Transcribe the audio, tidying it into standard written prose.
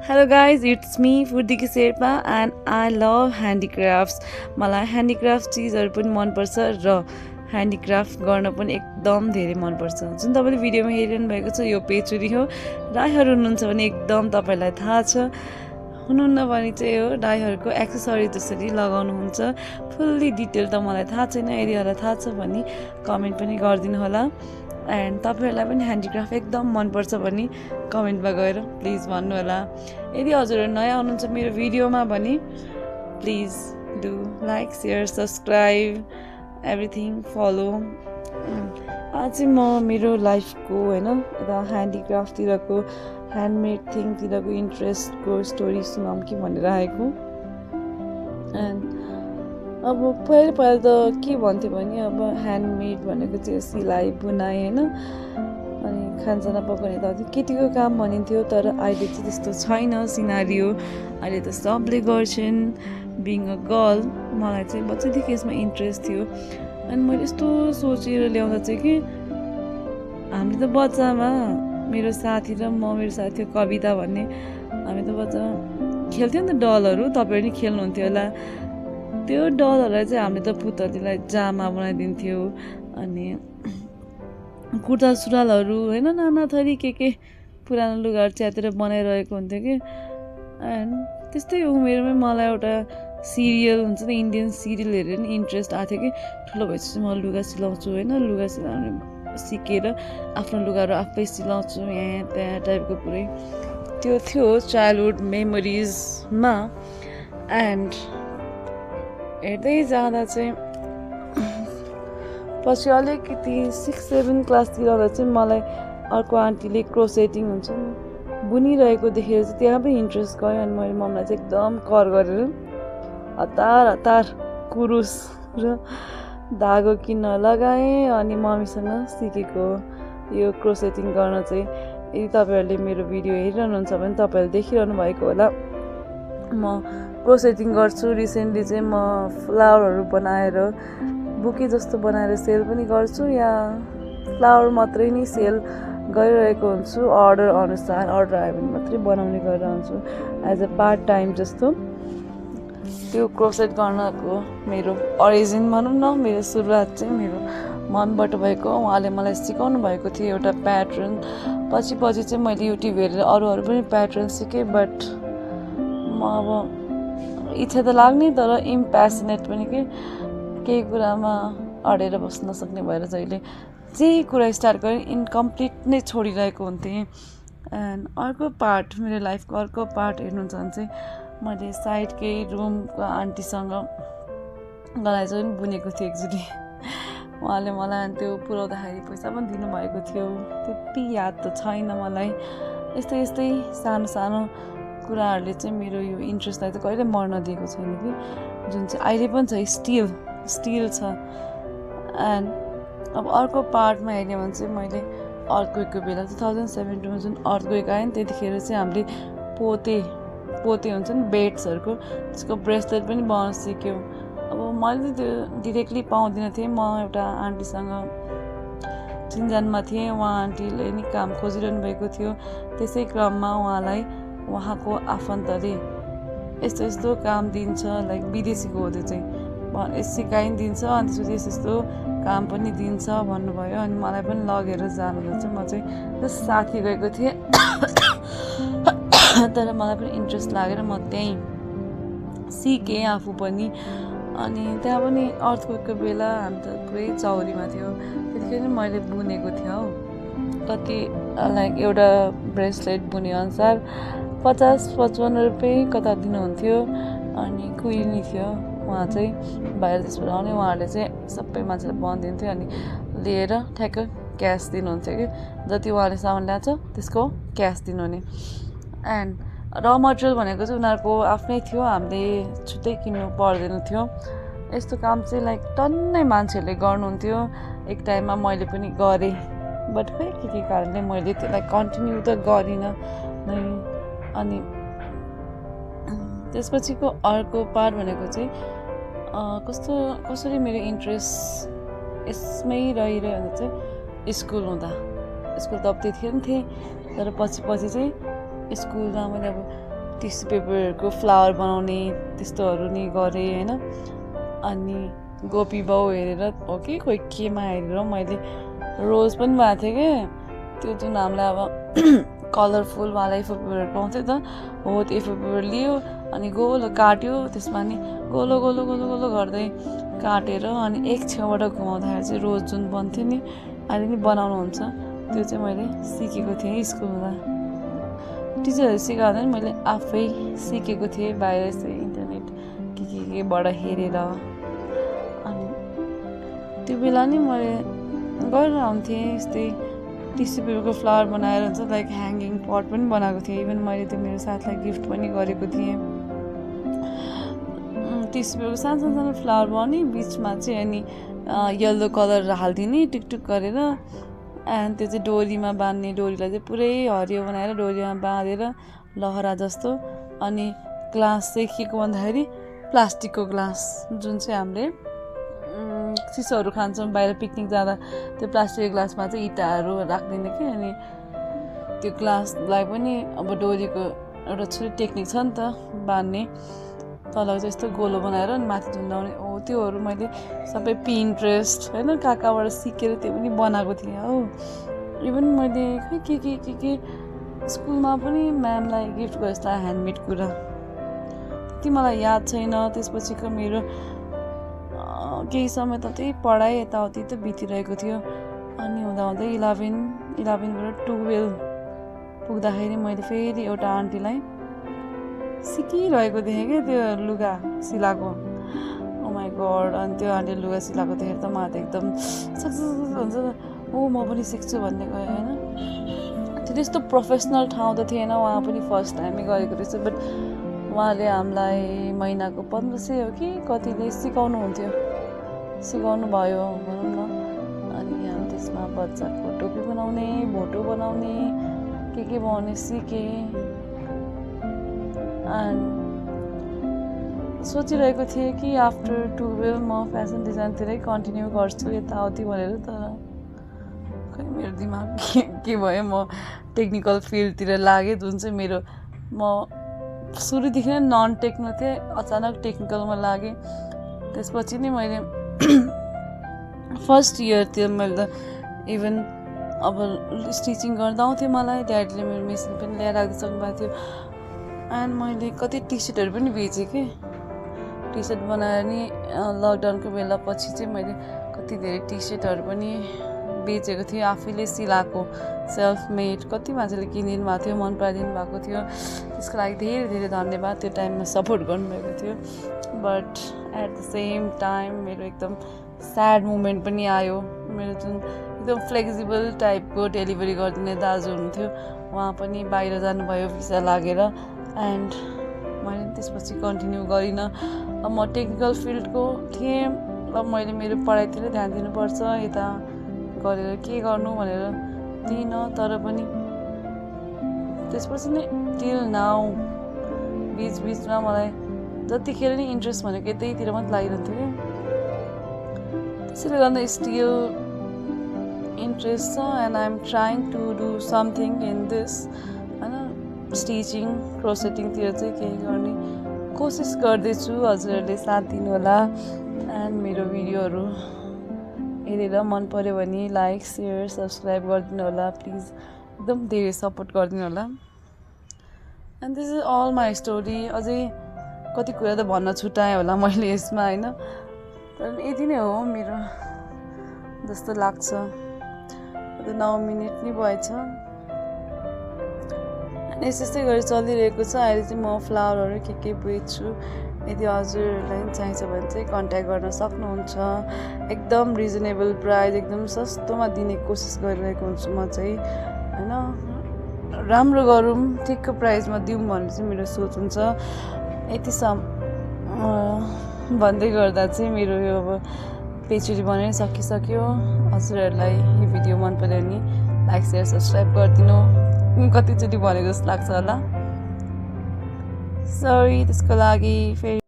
Hello guys, it's me Furdiki Sherpa and I love handicrafts. मलाई handicraft चिजहरु पनि मन पर्छ र handicraft गर्न पनि एकदम धेरै मन पर्छ. जुन तपाईले भिडियोमा हेरिरहनु भएको छ यो पेचुरी हो. राईहरु हुनुहुन्छ भने एकदम तपाईलाई थाहा छ. हुनुहुन्न भने चाहिँ यो राईहरुको एक्सेसरी जसरी लगाउनु हुन्छ. फुल्ली डिटेल त मलाई थाहा छैन. यदि होला थाहा छ भने कमेन्ट पनि गरिदिनु होला. एन्ड तपाईहरुलाई पनि ह्यान्डिक्राफ्ट एकदम मन पर्छ भने कमेन्टमा गएर प्लिज भन्नु होला. यदि हजुरहरु नयाँ हुनुहुन्छ मेरो भिडियोमा भने please do like share subscribe everything follow. आज चाहिँ म मेरो लाइफको हैन यता ह्यान्डिक्राफ्टतिरको ह्यान्डमेड थिङतिरको इन्ट्रेस्टको स्टोरी सुनाउँ कि भनेर आएको. एन्ड अब पहिला त के भन्थ्यो भने अब ह्यान्डमेड भनेको चाहिँ सिलाइ बुनाइ हैन अनि खानसाना पकाउने त केटीको काम भनिन्थ्यो. तर अहिले चाहिँ त्यस्तो छैन सिनारियो. अहिले त सबले गर्छन्. बिङ अ गर्ल मलाई चाहिँ बच्चादेखि यसमा इन्ट्रेस्ट थियो. अनि मैले यस्तो सोचेर ल्याउँदा चाहिँ कि हामी त बच्चामा मेरो साथी र मेरो साथी कविता भन्ने हामी त बच्चामा खेल्थ्यौँ नि त डलहरू. तपाईँहरू नि खेल्नुहुन्थ्यो होला. त्यो डलहरूलाई चाहिँ हामीले त पुतलीलाई जामा बनाइदिन्थ्यो. अनि कुर्ता सुरुवालहरू होइन नाना थरी के पुरानो लुगाहरू च्यातेर बनाइरहेको हुन्थ्यो कि. एन्ड त्यस्तै उमेरमै मलाई एउटा सिरियल हुन्छ नि इन्डियन सिरियल हेरेर नि इन्ट्रेस्ट आएको थियो कि ठुलो भएपछि म लुगा सिलाउँछु होइन लुगा सिलाउने सिकेर आफ्नो लुगाहरू आफै सिलाउँछु यहाँ त्यहाँ टाइपको पुरै त्यो थियो चाइल्डहुड मेमोरिजमा. एन्ड हेर्दै जाँदा चाहिँ पछि अलिकति 6-7 क्लासतिर आउँदा चाहिँ मलाई अर्को आन्टीले क्रोसेटिङ हुन्छ नि बुनिरहेको देखेर चाहिँ त्यहाँ पनि इन्ट्रेस्ट गयो. अनि मैले मम्मीलाई चाहिँ एकदम कर गरेर हतार कुरुस र धागो किन्न लगाएँ. अनि मम्मीसँग सिकेको यो क्रोसेटिङ गर्न चाहिँ. यदि तपाईँहरूले मेरो भिडियो हेरिरहनुहुन्छ भने तपाईँहरूले देखिरहनु भएको होला. म क्रोसेटिङ गर्छु. रिसेन्टली चाहिँ म फ्लावरहरू बनाएर बुके जस्तो बनाएर सेल पनि गर्छु या फ्लावर मात्रै नै सेल गरिरहेको हुन्छु. अर्डर अनुसार अर्डर आयो भने मात्रै बनाउने गरेर हुन्छु एज अ पार्ट टाइम जस्तो. त्यो क्रोसेट गर्नको मेरो ओरिजिन भनौँ न मेरो सुरुवात चाहिँ मेरो मम्मीबाट भएको. उहाँले मलाई सिकाउनु भएको थियो एउटा प्याटर्न. पछि चाहिँ मैले युट्युब हेरेर अरू पनि प्याटर्न सिकेँ. बट म अब इच्छा त लाग्ने तर इम्प्यासनेट पनि के केही कुरामा अडेर बस्न नसक्ने भएर जहिले जे कुरा स्टार्ट गरेँ इन्कम्प्लिट नै छोडिरहेको हुन्थेँ. एन्ड अर्को पार्ट मेरो लाइफको अर्को पार्ट हेर्नुहुन्छ भने चाहिँ मैले साइडकै रुमको आन्टीसँग गलाइजो पनि बुनेको थिएँ एक्चुली. उहाँले मलाई त्यो पुऱ्याउँदाखेरि पैसा पनि दिनुभएको थियो. त्यति याद त छैन मलाई. यस्तै सानो कुराहरूले चाहिँ मेरो यो इन्ट्रेस्टलाई चाहिँ कहिले मर्न दिएको छैन कि जुन चाहिँ अहिले पनि छ स्टिल छ. एन्ड अब अर्को पार्टमा हेर्ने भने चाहिँ मैले अर्थक्वेकको बेला 2017मा जुन अर्थक्वेक आयो नि त्यतिखेर चाहिँ हामीले पोते हुन्छ नि बेड्सहरूको त्यसको ब्रेसलेट पनि बनाउन सिक्यौँ. अब मैले त्यो डिरेक्टली पाउँदिनँ थिएँ. म एउटा आन्टीसँग चिनजानमा थिएँ. उहाँ आन्टीले नि काम खोजिरहनु भएको थियो. त्यसै क्रममा उहाँको आफन्तले यस्तो काम दिन्छ लाइक विदेशीको हो त्यो चाहिँ सिकाइदिन्छ. अनि त्यसपछि यस्तो काम पनि दिन्छ भन्नुभयो. अनि मलाई पनि लगेर जानुहुँदा चाहिँ म चाहिँ जस्ट साथी गएको थिएँ. तर मलाई पनि इन्ट्रेस्ट लागेर म त्यहीँ सिकेँ आफू पनि. अनि त्यहाँ पनि अर्थक्वेकको बेला हामी त पुरै चौरीमा थियो. त्यतिखेर मैले बुनेको थिएँ हौ. कति लाइक एउटा ब्रेसलेट बुने अनुसार 50-55 रुपियाँ कता दिनुहुन्थ्यो. अनि कुहिनी थियो उहाँ चाहिँ बाहिर देशबाट आउने. उहाँहरूले चाहिँ सबै मान्छेलाई बनाइदिन्थ्यो अनि लिएर ठ्याक्क क्यास दिनुहुन्थ्यो कि जति उहाँले सामान ल्याएको छ त्यसको क्यास दिनुहुने. एन्ड र मटेरियल भनेको चाहिँ उनीहरूको आफ्नै थियो. हामीले छुट्टै किन्नु पर्दैन थियो. यस्तो काम चाहिँ लाइक टन्नै मान्छेहरूले गर्नुहुन्थ्यो. एक टाइममा मैले पनि गरेँ. बट खै के कारणले मैले त्यसलाई कन्टिन्यू त गरिनँ नै. अनि त्यसपछिको अर्को पार्ट भनेको चाहिँ कसरी मेरो इन्ट्रेस्ट यसमै रहिरह्यो भने चाहिँ स्कुल हुँदा. स्कुल त अब त्यतिखेर पनि थिएँ तर पछि चाहिँ स्कुलमा मैले अब टिस्यु पेपरहरूको फ्लावर बनाउने त्यस्तोहरू नि गरेँ होइन। अनि गोपी बाउ हेरेर हो कि खोइ केमा हेरेर मैले रोज पनि भएको थिएँ क्या, त्यो जुन हामीलाई अब कलरफुलवाला ए4 पेपर पाउँथ्यो त हो, त्यो ए4 पेपर लियो अनि गोलो काट्यो, त्यसमा नि गोलो गोलो गोलो गोलो गर्दै काटेर अनि एक छेउबाट घुमाउँदाखेरि चाहिँ रोज जुन बन्थ्यो नि अहिले नि बनाउनुहुन्छ, त्यो चाहिँ मैले सिकेको थिएँ स्कुलमा। टिचरहरू सिकाउँदा नि मैले आफै सिकेको थिएँ, बाहिर चाहिँ इन्टरनेट केबाट हेरेर। अनि त्यो बेला नि मैले गरेर आउँथेँ यस्तै टिस्यु पेपरको फ्लावर बनाएर हुन्छ लाइक ह्याङ्गिङ पट पनि बनाएको थिएँ। इभन मैले त्यो मेरो साथीलाई गिफ्ट पनि गरेको थिएँ। टिस्यु पेपरको सानो सानो सानो फ्लावर बनाउने, बिचमा चाहिँ अनि यल्लो कलर हालिदिने टुकटुक गरेर, एन्ड त्यो चाहिँ डोरीमा बाँध्ने, डोरीलाई चाहिँ पुरै हरियो बनाएर डोरीमा बाँधेर लहरा जस्तो। अनि ग्लास चाहिँ के को भन्दाखेरि प्लास्टिकको ग्लास, जुन चाहिँ हामीले चिसोहरू खान्छौँ बाहिर पिकनिक जाँदा, त्यो प्लास्टिकको ग्लासमा चाहिँ इँटाहरू राख्दिनँ कि। अनि त्यो ग्लासलाई पनि अब डोरीको एउटा छुरी टेक्निक छ नि त बाँध्ने, तल चाहिँ यस्तो गोलो बनाएर अनि माथि झुन्डाउने, हो त्योहरू मैले सबै पिन्ट्रेस्ट होइन कहाँबाट सिकेर त्यो पनि बनाएको थिएँ हो। इभन मैले खै के स्कुलमा पनि म्यामलाई गिफ्ट गरेँ जस्तो ह्यान्डमेड कुरा, त्यति मलाई याद छैन। त्यसपछिको मेरो केही समय त त्यही पढाइ यताउति त बितिरहेको थियो। अनि हुँदाहुँदै 11बाट 12 पुग्दाखेरि मैले फेरि एउटा आन्टीलाई सिकिरहेको देखेँ क्या त्यो लुगा सिलाएको। ओ माई गड, अनि त्यो आन्टीले लुगा सिलाएको देखेर त मलाई त एकदम सक्सेस हुन्छ, ओ म पनि सिक्छु भन्ने गएँ होइन। त्यो त्यस्तो प्रोफेसनल ठाउँ त थिएन, उहाँ पनि फर्स्ट टाइमै गरेको रहेछ। बट उहाँले हामीलाई महिनाको 1500 हो कि कतिले सिकाउनु भयो भनौँ न। अनि हामी त्यसमा बच्चाको टोपी बनाउने, भोटो बनाउने, के बनाउने सिकेँ। एन्ड सोचिरहेको थिएँ कि आफ्टर 12 म फेसन डिजाइनतिरै कन्टिन्यू गर्छु यताउति भनेर, तर खै मेरो दिमाग के भयो, म टेक्निकल फिल्डतिर लागेँ, जुन चाहिँ मेरो म सुरुदेखि नै नन टेक्नो थिएँ, अचानक टेक्निकलमा लागेँ। त्यसपछि नै मैले फर्स्ट इयरतिर मैले त इभन अब स्टिचिङ गर्दा आउँथ्यो मलाई, ड्याडीले मेरो मेसिन पनि ल्याएर राखिदिइसक्नु भएको थियो। एन्ड मैले कति टी सर्टहरू पनि बेचेँ कि, टी सर्ट बनाएर नि लकडाउनको बेला पछि चाहिँ मैले कति धेरै टी सर्टहरू पनि बेचेको थिएँ, आफैले सिलाएको सेल्फ मेड। कति मान्छेले किनिदिनु भएको थियो, मन पराइदिनु भएको थियो, त्यसको लागि धेरै धेरै धन्यवाद, त्यो टाइममा सपोर्ट गर्नुभएको थियो। But at the same time मेरो एकदम स्याड मोमेन्ट पनि आयो। मेरो जुन एकदम फ्लेक्सिबल टाइपको डेलिभरी गरिदिने दाजु हुनुहुन्थ्यो, उहाँ पनि बाहिर जानुभयो भिसा लागेर। एन्ड मैले त्यसपछि कन्टिन्यू गरिनँ। अब म टेक्निकल फिल्डको थिएँ, अब मैले मेरो पढाइतिर ध्यान दिनुपर्छ, यता गरेर के गर्नु भनेर दिइनँ। तर पनि त्यसपछि नै टिल नाउ बिचमा मलाई जतिखेर नि इन्ट्रेस्ट भनेको यतैतिर मात्रै लागिरहन्थ्यो क्या। त्यसैले गर्दा स्टिल इन्ट्रेस्ट छ, and I am trying to do something in this होइन, स्टिचिङ क्रोसेटिङतिर चाहिँ केही गर्ने कोसिस गर्दैछु। हजुरहरूले साथ दिनु होला, एन्ड मेरो भिडियोहरू हेरेर मन पऱ्यो भने लाइक सेयर सब्सक्राइब गरिदिनु होला प्लिज, एकदम धेरै सपोर्ट गरिदिनु होला। And this is all my story. अझै कति कुरा त भन्न छुट्याएँ होला मैले यसमा होइन, तर यति नै हो मेरो जस्तो लाग्छ। 9 मिनट नै भएछ। यस्तै गरी चलिरहेको छ। अहिले चाहिँ म फ्लावरहरू के बेच्छु। यदि हजुरहरूलाई चाहिन्छ भने चाहिँ कन्ट्याक्ट गर्न सक्नुहुन्छ। एकदम रिजनेबल प्राइस, एकदम सस्तोमा दिने कोसिस गरिरहेको हुन्छु म चाहिँ होइन। राम्रो गरौँ, ठिकको प्राइसमा दिउँ भन्ने चाहिँ मेरो सोच हुन्छ। यतिसम्म भन्दै गर्दा चाहिँ मेरो यो अब पेचुरी बनाइ सकिसक्यो। हजुरहरूलाई यो भिडियो मन पऱ्यो भने लाइक सेयर सब्सक्राइब गरिदिनु। कतिचोटि भनेको जस्तो लाग्छ होला, सरी त्यसको लागि। फेरि